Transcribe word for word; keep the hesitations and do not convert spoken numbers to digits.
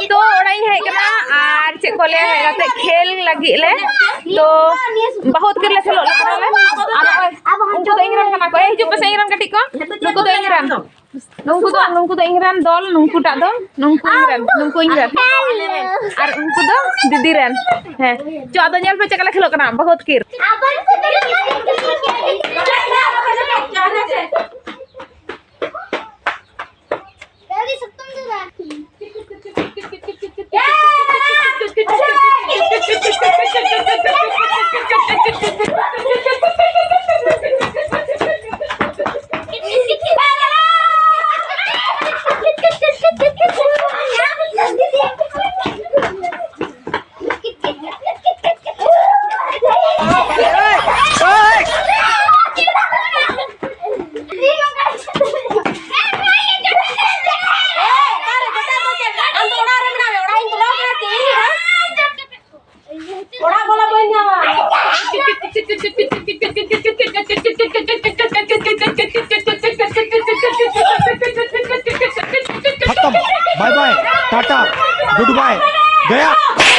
ᱛᱚ ᱚᱲᱟᱜ ᱤᱧ ᱦᱮᱡ ᱠᱟᱱᱟ ᱟᱨ ᱪᱮᱫ ᱠᱚ ᱞᱟᱹᱭᱟ, ᱦᱮᱡ ᱠᱟᱛᱮ ᱠᱷᱮᱞ ᱞᱟᱹᱜᱤᱫ ᱞᱮ᱾ ᱛᱚ ᱵᱚᱦᱩᱛ ᱜᱮᱞᱮ ᱠᱷᱮᱞᱳᱜ ᱞᱟᱹᱜᱤᱫ ᱠᱟᱱᱟ ᱞᱮ᱾ ᱟᱨ ᱱᱚᱜᱼᱚᱭ ᱩᱱᱠᱩ ᱫᱚ ᱤᱧ ᱨᱮᱱ ᱠᱟᱱᱟ ᱠᱚ᱾ ᱮ, ᱦᱤᱡᱩᱜ ᱯᱮᱥᱮ ᱤᱧ ᱨᱮᱱ ᱠᱟᱹᱴᱤᱡ ᱠᱚ᱾ ᱱᱩᱠᱩ ᱫᱚ ᱤᱧ ᱨᱮᱱ᱾ ᱱᱩᱠᱩ ᱫᱚ, ᱱᱩᱠᱩ ᱫᱚ ᱤᱧ ᱨᱮᱱ ᱫᱚᱞ, ᱱᱩᱠᱩᱴᱟᱜ ᱫᱚ ᱱᱩᱠᱩ ᱤᱧ ᱨᱮᱱ, ᱱᱩᱠᱩ ᱤᱧ ᱨᱮᱱ᱾ ᱟᱨ ᱩᱱᱠᱩ ᱫᱚ ᱫᱤᱫᱤ ᱨᱮᱱ᱾ ᱦᱮᱸ, ᱪᱚ ᱟᱫᱚ ᱧᱮᱞ ᱯᱮ ᱪᱮᱫ ᱞᱮᱠᱟ ᱞᱮ ᱠᱷᱮᱞᱳᱜ ᱠᱟᱱᱟ, ᱵᱚᱦᱩᱛ ᱠᱤᱨ᱾ ᱚᱲᱟᱜ ᱵᱚᱞᱚ ᱵᱟᱹᱧ ᱧᱟᱢᱟ᱾ खत्म। Bye bye, tata, goodbye, गया।